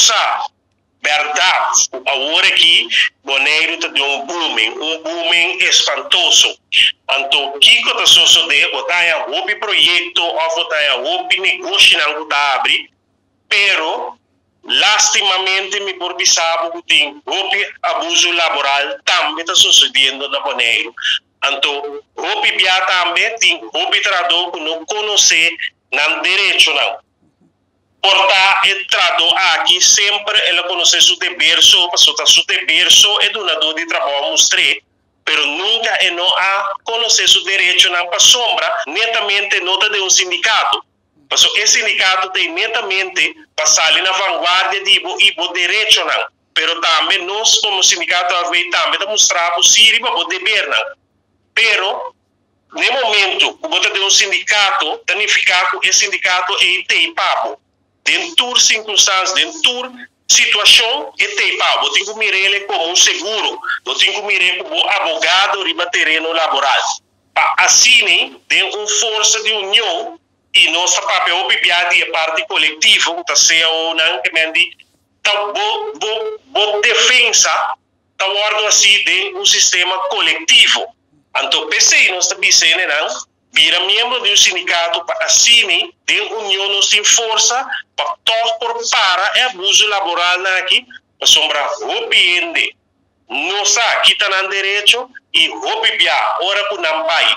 Nos sa bèrdat ku awor aki Boneiru ta den un booming, un booming espantoso. Anto kiko ta sosodé? Bo ta haña hopi proyekto òf bo ta haña hopi negoshinan ku ta habri, pero lastimamente mi por bisa bo ku tin hopi abuso laboral tambe ta sosodiendo na Boneiru. Anto hopi bia tambe tin hopi trahadó ku no konosé nan derechonan. Por ta e trahadó aki semper el a konosé su deber so, pasobra ta su deber so e dunadó di trabou a mustr'é, pero nunka e no a konosé su derechonan pasobra netamente no ta den un sindikato. Pasobra e sindikato ta ei netamente pa sali na vanguardia di bo i bo derechonan, pero tambe nos komo sindikato AV tambe ta mustra bo si riba bo debernan. Pero N'e momento ku bo ta den un sindikato, ta nifiká ku e sindikato ei t'ei pa bo. Den tur sirkunstansia, den tur situashon, e t'ei pa bo. Bo tin ku mir'el komo un seguro. Bo tin ku mir'é ku bo abogado riba tereno laboral. Pa asina, den un forsa di union, i nos ta papia hopi bia di e parti kolektivo ku ta CAO-nan, ke men di ta bo bo bo defensa ta wòrdu hasí den un sistema kolektivo. Anto p'esei nos ta bisa hendenan bira miembro di un sindikato pa asini den union nos tin forsa pa tòg por para e abuso laboralnan aki, pasobra hopi hende no sa ki ta nan derecho i hopi bia ora ku nan bai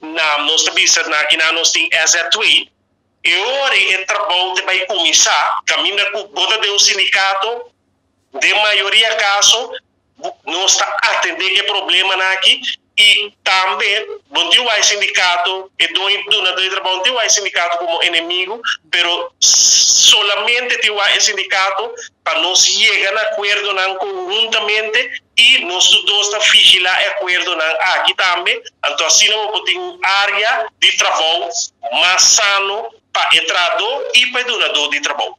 na nos ta bisa na kinan nos tin SZW e ora e trabou ta bai kuminsá kaminda ku bo ta den un sindikato. Den mayoria kaso nos ta atendé ku e problemanan aki i tambe bo no tin wak e sindikato, e doño dunadó di trabou no tin wak e sindikato komo enemigu, pero solamente tin wak e sindikato pa nos yega na akuerdonan konhuntamente i nos tur dos ta vigilá e akuerdonan aki tambe, anto asina bo por tin un área di trabou mas sano pa e trahadó i pa e dunadó di trabou.